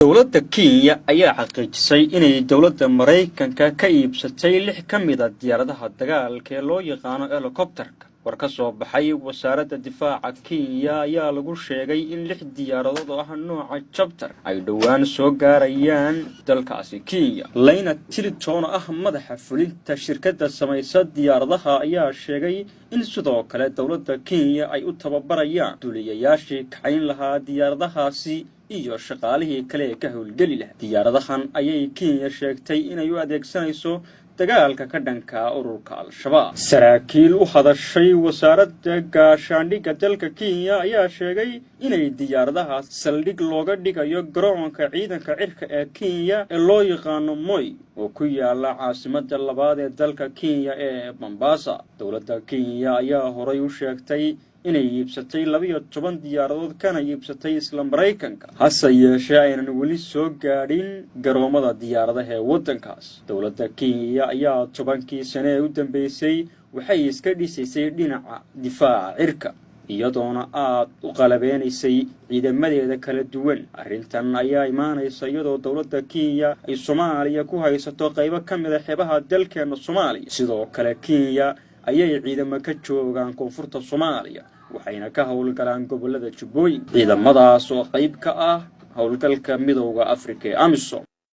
Dowladda Kenya ayaa xaqiijisay inay dowladda Maraykanka ka iibsatay lix ka mid ah diyaaradaha dagaalka ee loo yaqaano helikobterka. War ka soo baxay wasaaradda difaaca Kenya ayaa lagu sheegay in lix diyaaradood oo ah nooca chopper ay dhowaan soo gaarayaan dalkaasi Kenya. Layna Tilton oo ah madaxa fulinta shirkadda samaysa diyaaradaha ayaa sheegay in sidoo kale dowladda Kenya ay u tababarayaan duuliyayaashii kacayn lahaa diyaaradahaasi iyo shaqaalihii kale ee ka howlgeli lahaa. Diyaaradahan ayay Kenya sheegtay inay u adeegsanayso dagaalka ka dhanka ururka Al-Shabaab. Saraakiil u hadashay wasaaradda gaashaandhigga dalka Kenya ayaa sheegay inay diyaaradaha saldhig looga dhigayo garoonka ciidanka cirka ee Kenya ee loo yaqaano Moi oo ku yaala caasimada labaad ee dalka Kenya ee Mombasa. Dowladda Kenya ayaa horay u sheegtay inay iibsatay 12 diyaaradood, kana iibsatay isla Maraykanka, hase yeeshee aynan weli soo gaadhin garoomada diyaaradaha ee waddankaas. Dowladda Kenya ayaa 10kii sane ee u dambeysay waxay iska dhisaysay dhinaca difaaca cirka, iyadoona aad u qalabeynaysay ciidamadeeda kala duwan. Arrintan ayaa imaanaysa iyadoo dowladda Kenya ay Soomaaliya ku haysato qaybo ka mid ah xeebaha dalkeena Soomaaliya. Sidoo kale Kenya ayay ciidamo ka joogaan koonfurta Soomaaliya, waxayna ka howlgalaan gobolada Jubbooyinka, ciidamadaas oo qayb ka ah howlgalka Midowda Afrika ee AMISOM.